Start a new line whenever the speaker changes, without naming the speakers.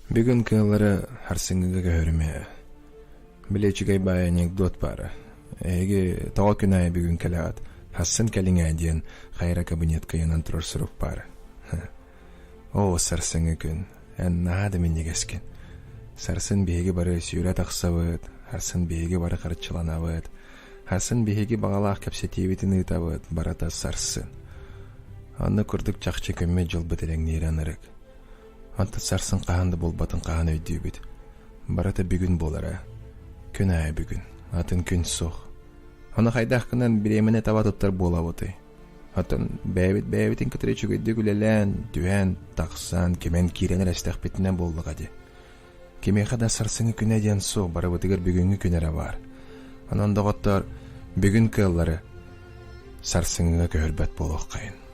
Бүгүн кыаллары харсыҥҥыга көһөрүмэ. Били үчүгэй баай анекдот баара. Эһиги тоҕо күн аайы бүгүн кэлэҕит, хассын кэлиҥ ээ диэн хайра кабинетка ыйанан турар сурук баара. Оо, сарсыҥҥы күн, эн наһаа да минньигэскин. Сарсын биһиги бары сүүрэ тахсабыт, сарсын биһиги бары харчыланабыт, сарсын биһиги баҕалаах кэпсэтиибитин ыытабыт, барыта сарсын. Онно курдук чахчы күммүт-дьылбыт элэҥниирэ ынырык. Онтон сарсын хаһан да буолбатын хаһан өйдүүбүт. Барыта бүгүн буолара. Күн аайы бүгүн, атын күн суох. Ону хайдах гынан бириэмэни таба туттар буолабытый? Оттон бэйэбит бэйэбитин кытары үчүгэйдик үлэлээн, түһэн, тахсан, кимэн киирэн эрэ истэхпитинэ буоллаҕа дии. Кимиэхэ да сарсыҥҥы күнэ диэн суох, барыбытыгар бүгүҥҥү күн эрэ баар. Онон, доҕоттоор, бүгүн кыаллары сарсыҥҥыга көһөрбөт буолуоххайын.